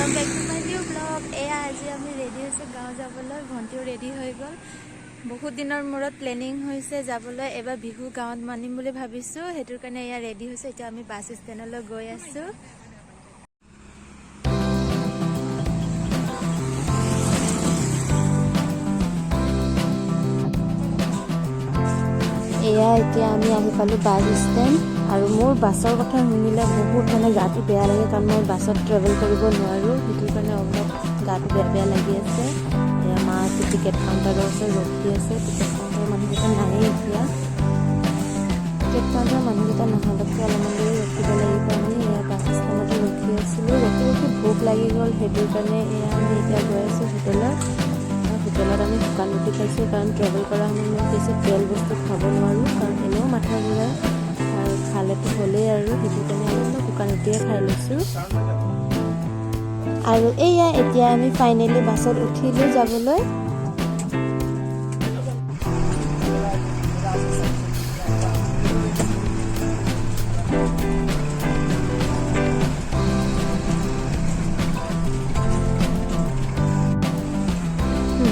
Welcome back to my new vlog. এয়া আজি আমি ৰেডি হৈছোঁ গাঁও যাবলৈ। ভণ্টিও ৰেডি হৈ গ'ল। বহুত দিনৰ মূৰত প্লেনিং হৈছে যাবলৈ। এবাৰ বিহু গাঁৱত মানিম বুলি ভাবিছোঁ, সেইটোৰ কাৰণে এয়া ৰেডি হৈছে। এতিয়া আমি বাছ ষ্টেণ্ডলৈ গৈ আছোঁ। এয়া এতিয়া আমি আহি পালোঁ বাছ ষ্টেণ্ড। আৰু মোৰ বাছৰ কথা শুনিলে বহুত মানে গাটো বেয়া লাগে, কাৰণ মই বাছত ট্ৰেভেল কৰিব নোৱাৰোঁ। সেইটোৰ কাৰণে অলপ গাটো বেয়া বেয়া লাগি আছে। এয়া মাহঁতে টিকেট কাউণ্টাৰৰ ওচৰত ৰখি আছে। টিকেট কাউণ্টাৰৰ মানুহকেইটা নায়েই এতিয়া। টিকেট কাউণ্টাৰৰ মানুহকেইটা নহালৈকে অলপমান দেৰি ৰখিব লাগিব আমি। এয়া বাছ ষ্টেণ্ডতে ৰখি আছিলোঁ। ৰখি ৰখি ভোক লাগি গ'ল। সেইটোৰ কাৰণে এয়া আমি এতিয়া গৈ আছোঁ হোটেলত। হোটেলত আমি শুকান ৰুটি খাইছোঁ, কাৰণ ট্ৰেভেল কৰা সময়ত মই বেছি তেল বস্তু খাব নোৱাৰোঁ, কাৰণ এনেও মাথা ঘূৰাই আৰু খালেতো হ'লেই আৰু। সেইটো কাৰণে অলপ মই শুকান ৰুটিয়ে খাই লৈছোঁ। আৰু এয়া এতিয়া আমি ফাইনেলি বাছত উঠিলোঁ যাবলৈ।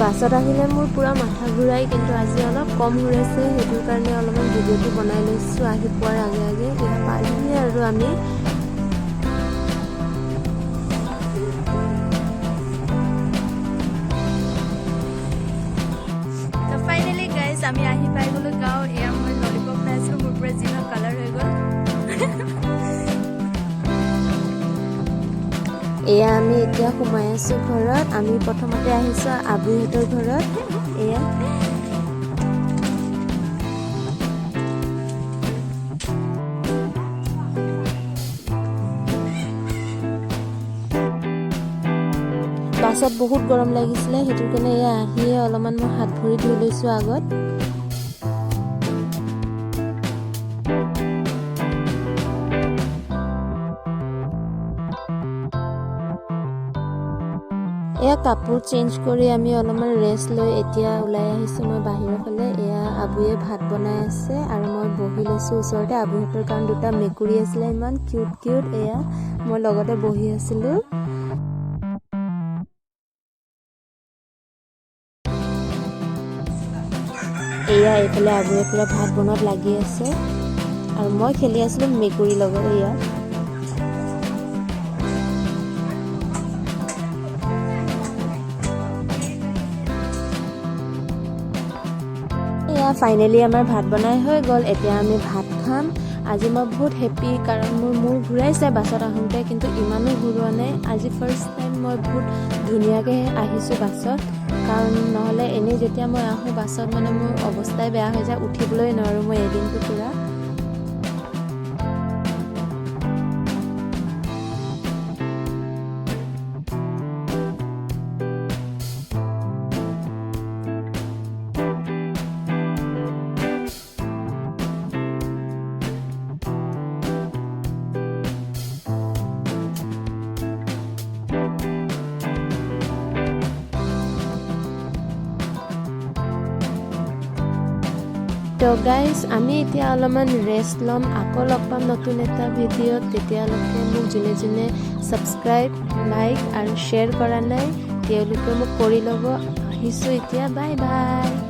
বাছত আহিলে মোৰ পূৰা মাথা ঘূৰাই, কিন্তু আজি অলপ কম ঘূৰাইছে। সেইটোৰ কাৰণে অলপমান ভিডিঅ'টো বনাই লৈছোঁ আহি পোৱাৰ আগে আগে। এয়া পালোহি আৰু আমি। তো ফাইনেলি গাইজ, আমি আহি পাই গ'লোঁ গাঁও। এয়া মই ললিপপ খাই আছিলোঁ, মোৰ পূৰা জিভা কালাৰ হৈ গ'ল। এয়া আমি এতিয়া সোমাই আছোঁ ঘৰত। আমি প্ৰথমতে আহিছোঁ আবুহঁতৰ ঘৰত। এয়া বাছত বহুত গৰম লাগিছিলে, সেইটো কাৰণে এয়া আহিয়ে অলপমান মই হাত ভৰি ধুই লৈছোঁ আগত। এয়া কাপোৰ চেঞ্জ কৰি আমি অলপমান ৰেষ্ট লৈ এতিয়া ওলাই আহিছোঁ মই বাহিৰৰ ফালে। এয়া আবুয়ে ভাত বনাই আছে আৰু মই বহি লৈছোঁ ওচৰতে আবুহঁতৰ, কাৰণ দুটা মেকুৰী আছিলে, ইমান কিউট কিউট। এয়া মই লগতে বহি আছিলোঁ। এয়া এইফালে আবুয়ে পূৰা ভাত বনোৱাত লাগি আছে আৰু মই খেলি আছিলোঁ মেকুৰীৰ লগত। এয়া এয়া ফাইনেলি আমাৰ ভাত বনাই হৈ গ'ল। এতিয়া আমি ভাত খাম। আজি মই বহুত হেপ্পী, কাৰণ মোৰ মূৰ ঘূৰাইছে বাছত আহোঁতে, কিন্তু ইমানো ঘূৰোৱা নাই। আজি ফাৰ্ষ্ট টাইম মই বহুত ধুনীয়াকৈ আহিছোঁ বাছত, কাৰণ নহ'লে এনেই যেতিয়া মই আহোঁ বাছত, মানে মোৰ অৱস্থাই বেয়া হৈ যায়, উঠিবলৈ নোৱাৰোঁ মই এদিনটো পূৰা। তো গাইজ, আমি এতিয়া অলপমান ৰেষ্ট ল'ম। আকৌ লগ পাম নতুন এটা ভিডিঅ'ত। তেতিয়ালৈকে মোক যোনে যোনে ছাবস্ক্ৰাইব, লাইক আৰু শ্বেয়াৰ কৰা নাই, তেওঁলোকে মোক কৰি ল'ব। আহিছোঁ এতিয়া, বাই বাই।